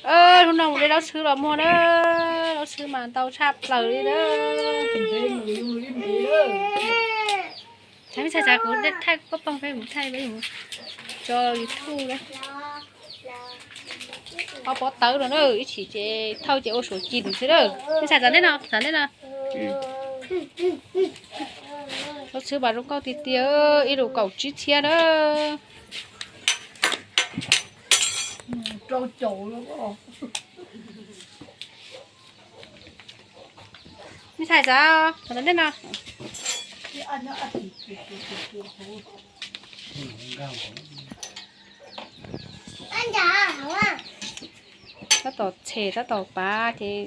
Hnub no mus de zaub txhwb los muag na, zaub txhwb mas ntau tshaj plaws li na. Txhais me ntxhais, txav kuv thaij koj phooj peb mus thaij peb mus tso YouTube na. Ob pob tawb no na, ib chim ces thauj ces ua suav ci xwb na. Me ntxhais txav ntej no, txav ntej no. Zaub txhwb mas zoo nkauj tiag tiag, ib lus kaum tsib txhiab na. Me ntxhais txav, txav ntej no. Tab tom tshem tab tom pav ces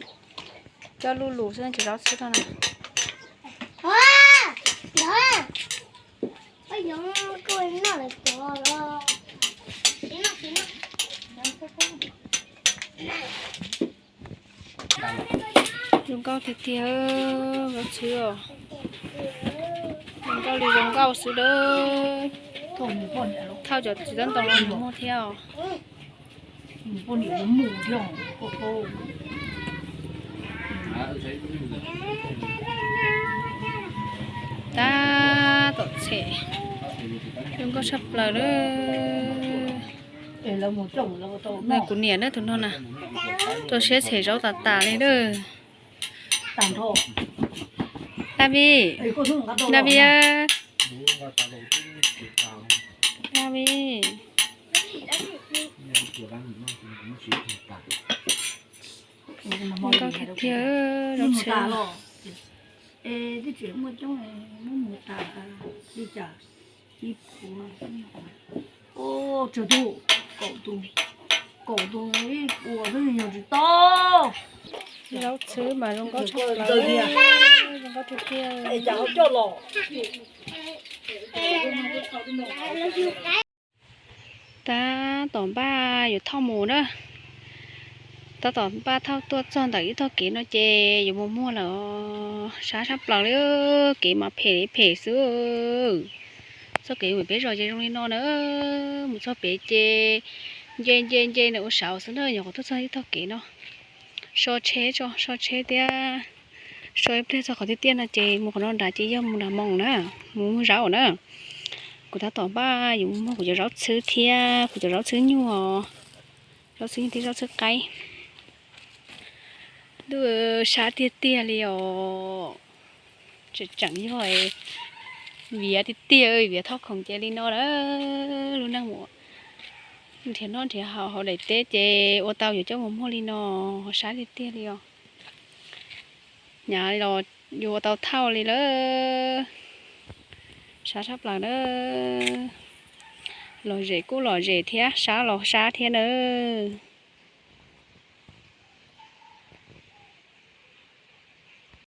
coj luj lus xwb, tsis zaub txhwb no na. Zoo nkauj tiag tiag, zaub txhwb os. Zoo nkauj li zoo nkauj xwb lawm. Thauj cov txiv tab ntoo los muag thiab os. Tab tom tshem, zoo nkauj tshaj plaws lawm. Kuv niam na tus no na, rau siab tshem zaub tas tas li lawm. David, David, David. Zoo nkauj tiag tiag, zaub txhwb. Zaub txhwb mas zoo nkauj tshaj plaws, zoo nkauj tiag tiag. Tab tom npaj yuav thauj mus na. Tab tom npaj thauj tuaj txog ntawm ib tog kev no ces yuav mus muag lawm. Sab sab plaws li, kev mas phem li phem xwb. Txoj kev mus peb zos ces zoo li no na, mus txog pem ces nce nce nce nws ua saud xwb na, nyuam qhuav tuaj txog ib tog kev no. So tsheb tso, so tsheb thiab, so ib pliag txog qhov tiaj tiaj no ces mus qhov no nrad ces yog mus nram moos na, mus muag zaub na. Kuv tab tom npaj yuav mus muag kuv cov zaub txhwb thiab kuv cov zaub txhwb nyuj os, zaub txhwb nyuj thiab zaub txhwb qaib. Ntuj, sab tiag tiag li os. Tseem tseem yog viav tiag tiag, viav thauj khoom ces li no lawm. Lub neej mus nrhiav noj nrhiav haus hauv daim teb ces ua tau yuav coj mus muag li no, sab tiag tiag li os. Hnyav los yuav ua tau thauj li lawm. Sab tshaj plaws na. Lom zem kuj lom zem thiab sab los sab thiab nawb.